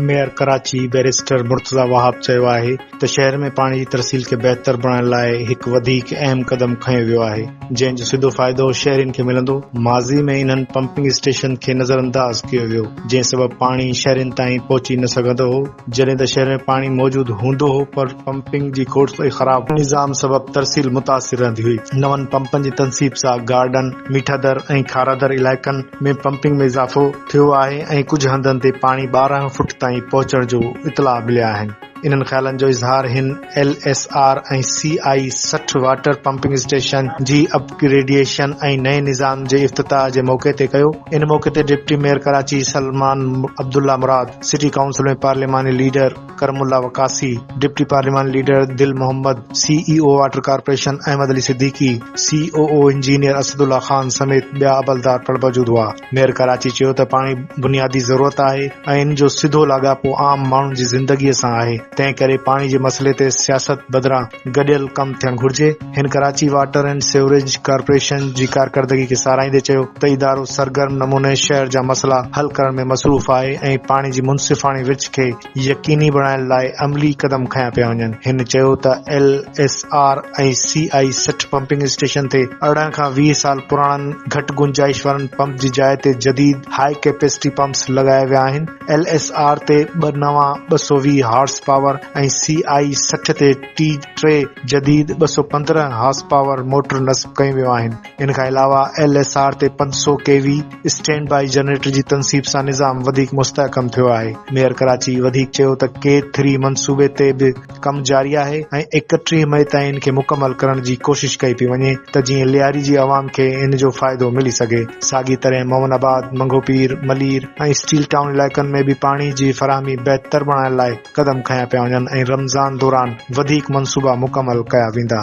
Mayor Karachi barrister Murtaza Wahab چيو آهي ته شهر ۾ پاڻي جي ترسيل کي بهتر بڻائڻ لاء هڪ وڌيڪ اهم قدم کنيو ويو آهي جنهن جو سڌو فائدو شهرين کي ملندو، ماضي ۾ انهن پمپنگ اسٽيشن کي نظرانداز ڪيو ويو جنهن سبب پاڻي شهرين تائين پهچي نه سگهندو هو، جڏهن ته شهر ۾ پاڻي موجود هوندو هو پر پمپنگ جي کوٽ ۽ خراب نظام سبب ترسيل متاثر رهندي هئي، نون پمپن جي تنصيب سان گارڊن، ميٺادر ۽ کارادر علائقن ۾ پمپنگ ۾ اضافو ٿيو آهي ۽ ڪجهه هنڌن تي پاڻي 12 فٽ تائين پهچڻ جو اطلاع مليا آهن. انهن خيالن جو اظهار هن ايل ايس آر ۽ سي آء 60 واٽر پمپنگ اسٽيشن جي اپ گريڊيشن ۽ نئين نظام جي افتتاح جي موقعي تي ڪيو. ان موقعي تي deputy mayor Karachi Salman Abdullah Murad, city council ۾ پارلياماني ليڊر ڪرم الله وقاصي، ڊپٽي پارلياماني leader Dil Muhammad, C E O water corporation Ahmed Ali Siddiqui, C O O engineer Asadullah Khan سميت ٻيا عملدار پڻ موجود هئا. ميئر ڪراچي چيو ته پاڻي بنيادي ضرورت آهي ۽ ان جو سڌو لاڳاپو عام ماڻهن جي زندگي سان آهي، تنهن ڪري پاڻي جي مسئلي تي سياست بدران گڏيل ڪم ٿيڻ گهرجي. هن Karachi water and sewerage corporation جي ڪارڪردگي کي ساراهيندي چيو ته ادارو سرگرم نموني شهر جا مسئلا حل ڪرڻ ۾ مصروف آهي ۽ پاڻي جي منصفاڻي ورڇ کي يقيني بڻائڻ لاء عملي قدم کنيا پيا وڃن. هن چيو ته ايل ايس آر ۽ سي آء 60 پمپنگ اسٽيشن تي 18 کان 20 سال پراڻن گهٽ گنجائش وارن پمپ جي جاء تي جديد هاء ڪيپيسٽي پمپس لڳايا ويا آهن، ايل ايس آر تي ٻه نوان 220 هارس پاور ۽ سي آء 60 تي ٽي ٽي جديد 215 هارس پاور موٽر نصب ڪيون ويون آهن. ان کان علاوه ايل ايس آر تي 500 K V stand by generator جي تنصيب سان نظام وڌيڪ مستحڪم ٿيو آهي. ميئر ڪراچي وڌيڪ چيو ته ڪي ٿري منصوبي تي به ڪم جاري آهي ۽ 31 مئي تائين ان کي مڪمل ڪرڻ جي ڪوشش ڪئي پئي وڃي ته جيئن لياري جي عوام کي ان جو فائدو ملي سگهي. ساڳي طرح مومن آباد، منگهوپير، ملير ۽ اسٽيل ٽائون علائقن ۾ به پاڻي جي فراهمي بهتر بڻائڻ لاء قدم کنيا پيا وڃن ۽ رمضان دوران وڌيڪ منصوبا مڪمل ڪيا ويندا.